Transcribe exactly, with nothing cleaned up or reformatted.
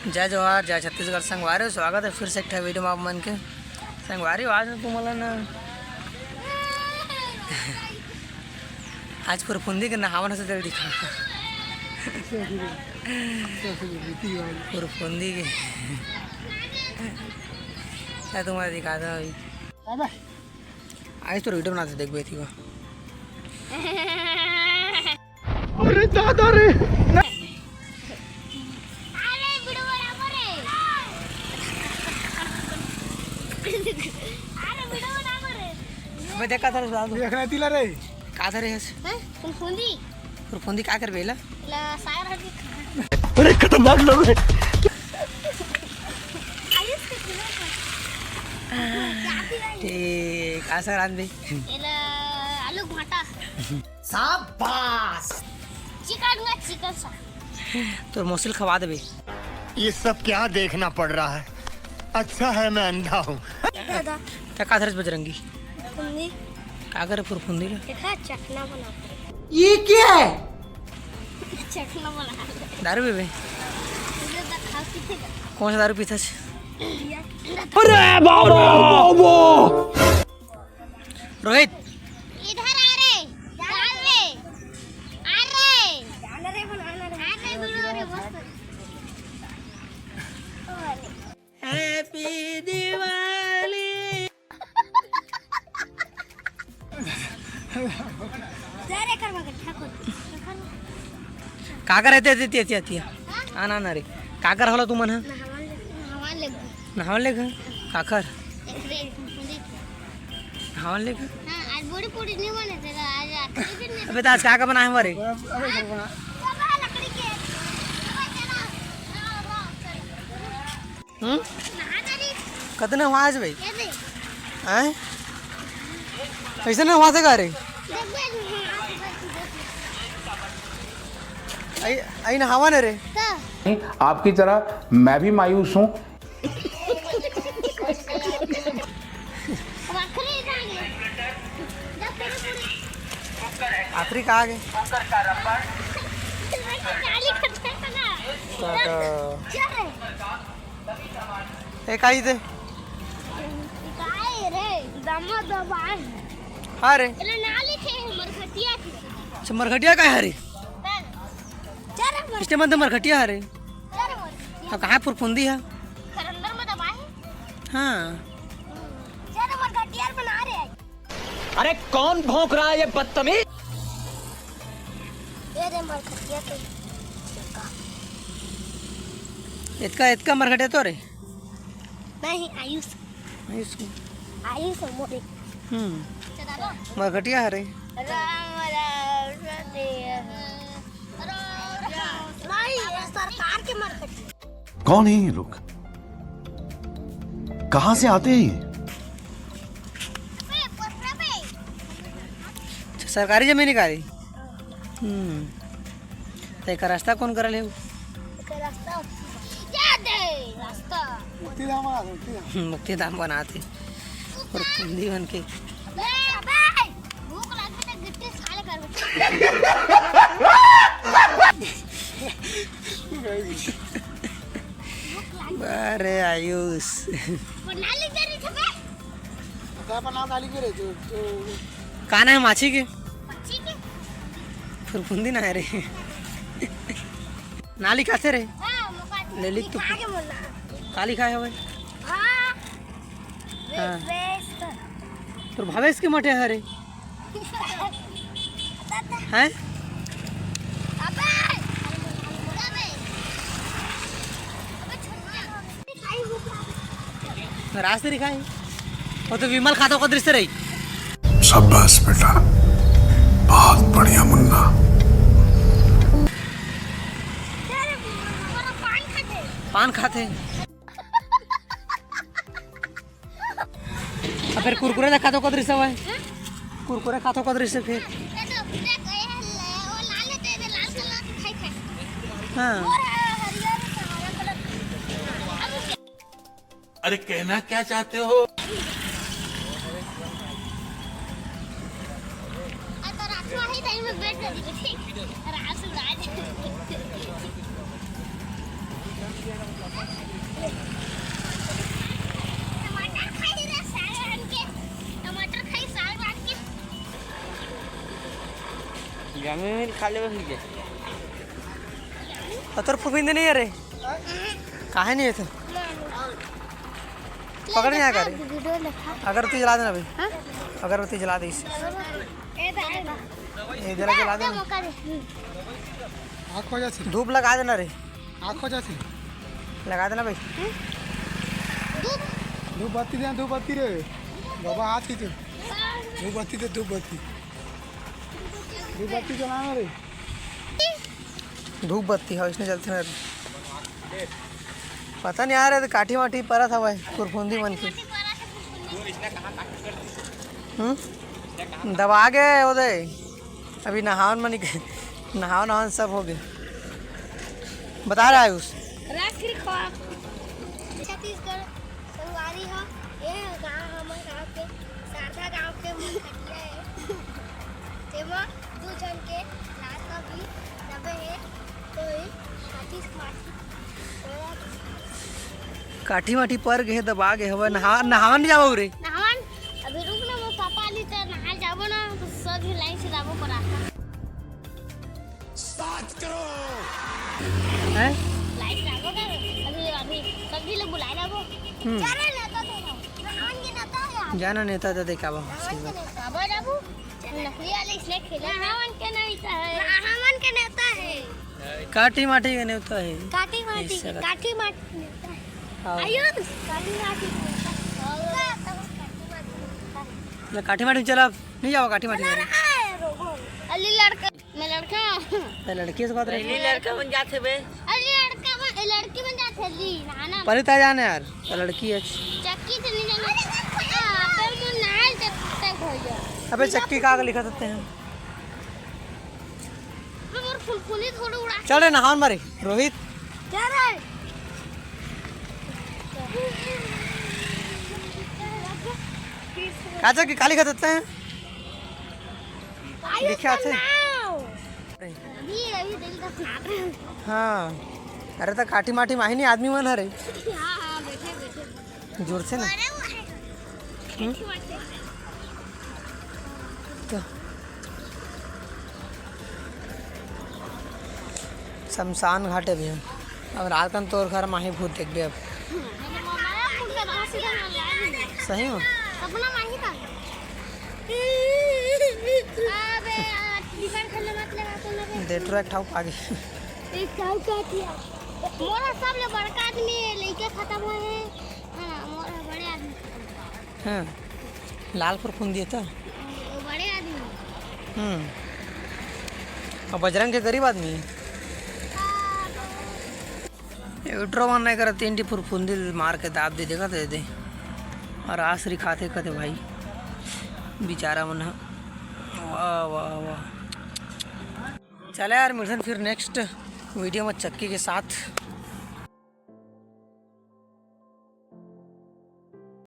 जय जोहार, जय छत्तीसगढ़ संगवारी हो, स्वागत है फिर से एक ठा वीडियो में आप मन के। संगवारी हो, आज मैं तुमन ला ना, आज फुरफुंदी के नहावन से तेल दिखा। फुरफुंदी के। क्या तुम्हारा दिखा दो अभी? आज तो वीडियो बनाते देख बेटी को। अरे दादा रे। अरे वीडियो बना रे। अरे वीडियो बना रे। मैं देखा था दादू। देखना तिला रे। का था रे हस? हैं? फुरफुंदी। फुरफुंदी का करबे ला? ला सागर हट के खा। अरे खतरनाक लोग हैं। आयुष के खिलाफ। ठीक, का साग रांधबे? एला आलू भाटा। शाबाश। चिकन का चिकन सा। तोर मौसी ल खवा देबे। ये सब क्या देखना पड़ रहा है? अच्छा है मैं अंधा हूँ। दादा। त का धरस बजरंगी? फुरफुंदी। का करे फुरफुंदी ला? देखा, चखना बना। ये क्या है? चखना बना। दारू पीबे? इधर तक खा पीते। कौन सा दारू पीथस? अरे बाबा, बाबा। रोहित। इधर आ रे, डाल रे। आ रे। आ रे, वीडियो रे, मस्त। हैप्पी दिवाली। जा रे, कर मगन, ठाकुर। काकर है ते, ते, ते, ते, ते। हाँ? आना ना रे। काकर हलो तुमन ह? नहावन ले, नहावन ले। नहावन ले घर? काकर? देख रे, देख। नहावन ले घर? हाँ, आज बड़ी पूड़ी नहीं बने तेरा, आज आखिरी दिन है। अबे तो आज का का बनाए हमारे? बाबा, लकड़ी के। हम्म? कतने हुआ आज भाई? हैं? कैसे नहीं हुआ से रे? आई, आई नहावा ने रे। आपकी तरह मैं भी मायूस हूँ। आखिरी कहाँ गए? ए, काई दे? काय रे, दमा दबाए। हाँ रे। एला ना लिखे हे, मरघटिया के। अच्छा, मरघटिया का है रे? चल रे, मर- इसने मन तो मरघटिया है रे। चल रे, मरघटिया। अब कहाँ फुरफुंदी है? खरंदर में दबाए। हाँ। चल रे, मरघटिया बना रे। अरे कौन भौंक रहा है ये बदतमीज? ये दे मरघटिया के। इतका, इतका मरघटिया तो रे? नहीं, आयुष। आयुष को? आयुष मोरे। हम्म। चला लो। मरघटिया हरे। राम राम सत्य। नहीं, ये सरकार के मरघटिया। कौन है ये लोग? कहाँ से आते हैं ये? सरकारी जमीन निकाली। हम्म। तो एक रास्ता कौन करल है? एक रास्ता जा दे, रास्ता। मुक्ति धाम आ, मुक्ति धाम। हम्म, मुक्ति धाम बनाते। और फुंदी बन के। ले बे, भूख लगे तो गिट्टी खा ले कर। अरे आयुष। प्रणाली दे रही थे बे। का बना डाली के रे, जो, जो का ना है माछी के? माछी के? फुरफुंदी ना है रे। नाली काथे रे? हाँ, मौका ले ली तू। खा के बोलना। काली खाए हवे? हाँ। हाँ। Base, base. तोर भावेश के मठे हरे। हैं? अबे! अबे! रास्ते दिखाई। वो तो विमल खाता का दृश्य रही। शाबाश बेटा, बहुत बढ़िया मुन्ना। पान खाते। अब फिर कुरकुरे ला खाथो कदरी से भाई। कुरकुरे खाथो कदरी से फिर। हाँ। अरे कहना क्या चाहते हो? टमाटर खाई रे, साग आन के। टमाटर खाई, साग आन के। जामे में खा लेबे, ठीक है। अतर फुफिंद नहीं है रे। काहे नहीं है तो? पकड़ नहीं आया करे। वीडियो लिखा। अगरबत्ती जला देना भाई। हाँ? अगरबत्ती जला दे इसे। ए, दे, ए, जला, जला दे, देना। मौका दे। आँख हो जाती। धूप लगा देना रे। आँख हो जाती। लगा देना भाई। धूप। धूप बत्ती दे, धूप बत्ती रे। बाबा हाथ खींचो। धूप बत्ती दे, धूप बत्ती। धूप बत्ती जलाना रे। धूप बत्ती है, इसने जलते ना रे। पता नहीं आ रहा, तो काठी माठी परत हवय, फुरफुंदी मन की। हम्म? दबा गे ओदे। अभी नहावन मन के, नहावन नहावन सब हो गए। बता रहा है उस। रख रखो आप। छत्तीसगढ़ संगवारी हो, ये गाँव हमर गाँव के, शारदा गाँव के मुखटिया है। तेमा दू झन के लात का भी दबे है, तो ये छत्तीस माटी। काठी माठी पर गे, दबा गे हवय। नहा-, नहावन नहीं जावव रे। नहावन? अभी रुक ना, मोर पापा आली त नहा जाबो ना, तो सब झन लाइन से जाबो पर आता। सात करोड़। हैं? लाइन जाबो का? अभी, अभी सब झन लोग बुलाए जाबो। हम्म। जा रे नेता तो, नहावन के नेता है आप। जाना नेता तो देखाबो। नहावन के नेता। बाबा जाबो? नकली वाले इसने खेले। नहावन के नेता है। नहावन के नेता है। काठी माठी के नेता है। काठी माठी, ऐसा काठी माठी नेता है। हाँ। आयो तो काठी माठी नेता है। ना काठी माठी चला, नहीं जाओ काठी माठी चला वाले। रहा है, रोको। अली लड़का, मैं लड़का। तो लड़की से बात रही। पहली लड़का बन जाते बे। अली लड़का बन, लड़की बन जाते ली, ना, ना। पहले तो आ जाना यार, तो लड़की है। चक्की से नहीं जाना। हाँ, अबे मुन्ना है, जब तक हो गया। अबे चक्की का आगे लिखा सकते हैं। अबे मोर फुलफुली थोड़ी उड़ा। चल रे नहावन मारे, रोहित। क्या रे? काचा की काली खा सकते हैं। आयुष देखा का थे? नाव। अभी, अभी दिल का सुना रहे हैं। हाँ, अरे तो काठी माठी माही नहीं आदमी मन हरे। हाँ, हाँ, बैठे, बैठे। जोर से ना। अरे वो है। हम्म? बैठे, बैठे। तो शमशान घाट है भैया। अब रात कन तोर घर माही भूत देखबे अब। सही में? सपना माही का। अबे यार, टिकट खेलने मत लगा तो ना बे। दे टुरा एक ठाउक आगे। एक ठाउक का किया? मोरा सबले बड़का आदमी है, लइके खत्म होए हैं। हाँ, मोरा बड़े आदमी। हाँ, लाल फुरफुंदी है तो। वो बड़े आदमी। हम्म। और बजरंग के गरीब आदमी है। ये उठरो मन नहीं करत, तीन ठी फुरफुंदी मार के दाब दे देगा, दे दे। और आसरी खाते खाते भाई, बेचारा मन ह। वाह, वाह, वाह। चले यार, मिलथन फिर next video में चक्की के साथ।